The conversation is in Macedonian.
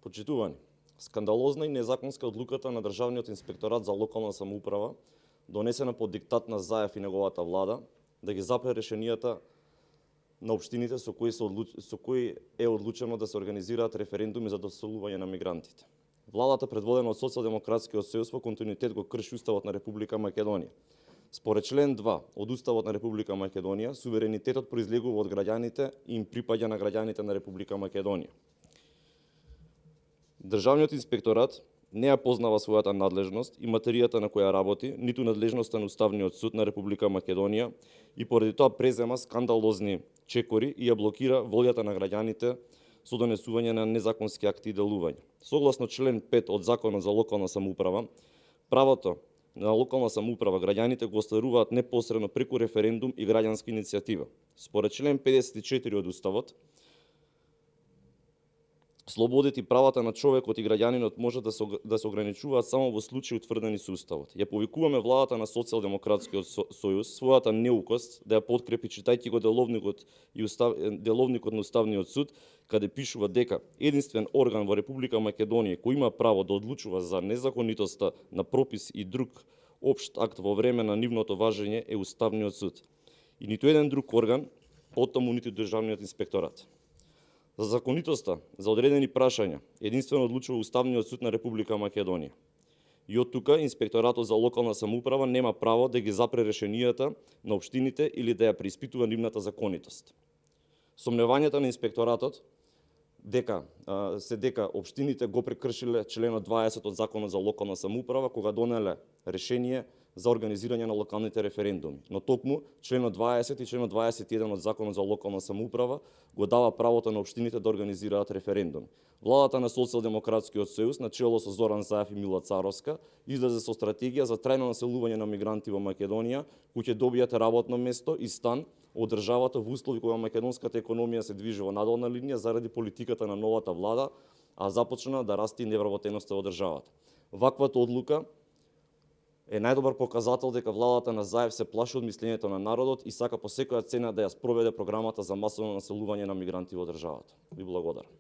Почитувани, скандалозна и незаконска одлуката на Државниот инспекторат за локална самоуправа, донесена по диктат на Заев и неговата влада, да ги запре решенијата на општините со кои е одлучено да се организираат референдуми за доселување на мигрантите. Владата, предводена од Социјалдемократскиот сојуз, во континуитет го крши Уставот на Република Македонија. Според член 2 од Уставот на Република Македонија, суверенитетот произлегува од граѓаните и им припаѓа на граѓаните на Република Македонија. Државниот инспекторат не ја познава својата надлежност и материјата на која работи, ниту надлежноста на Уставниот суд на Република Македонија и поради тоа презема скандалозни чекори и ја блокира волјата на граѓаните со донесување на незаконски акти и делување. Согласно член 5 од Законот за локална самоуправа, правото на локална самоуправа граѓаните го остваруваат непосредно преку референдум и граѓанска иницијатива. Според член 54 од Уставот, слободите и правата на човекот и граѓанинот може да се ограничуваат само во случаи утврдени со Уставот. Ја повикуваме владата на Социјалдемократскиот сојуз својата неукост да ја подкрепи, читајќи го деловникот на Уставниот суд, каде пишува дека единствен орган во Република Македонија кој има право да одлучува за незаконитоста на пропис и друг општ акт во време на нивното важење е Уставниот суд. И ниту еден друг орган, потому ниту Државниот инспекторат. За законитоста за одредени прашања единствено одлучува Уставниот суд на Република Македонија. И од тука Инспекторатот за локална самоуправа нема право да ги запре решенијата на општините или да ја преиспитува нивната законитост. Сомневањата на Инспекторатот дека општините го прекршиле членот 20 од Законот за локална самоуправа кога донеле решение за организирање на локалните референдуми. Но токму членот 20 и членот 21 од Законот за локална самоуправа го дава правото на општините да организираат референдуми. Владата на Социјалдемократскиот сојуз, на чело со Зоран Заев и Мила Царовска, излезе со стратегија за трајно населување на мигранти во Македонија, кои ќе добијат работно место и стан од државата во услови кога македонската економија се движи во надолна линија заради политиката на новата влада, а започна да расте невработеноста во државата. Ваквата одлука е најдобар показател дека владата на Заев се плаши од мислењето на народот и сака по секоја цена да ја спроведе програмата за масовно населување на мигранти во државата. Ви благодарам.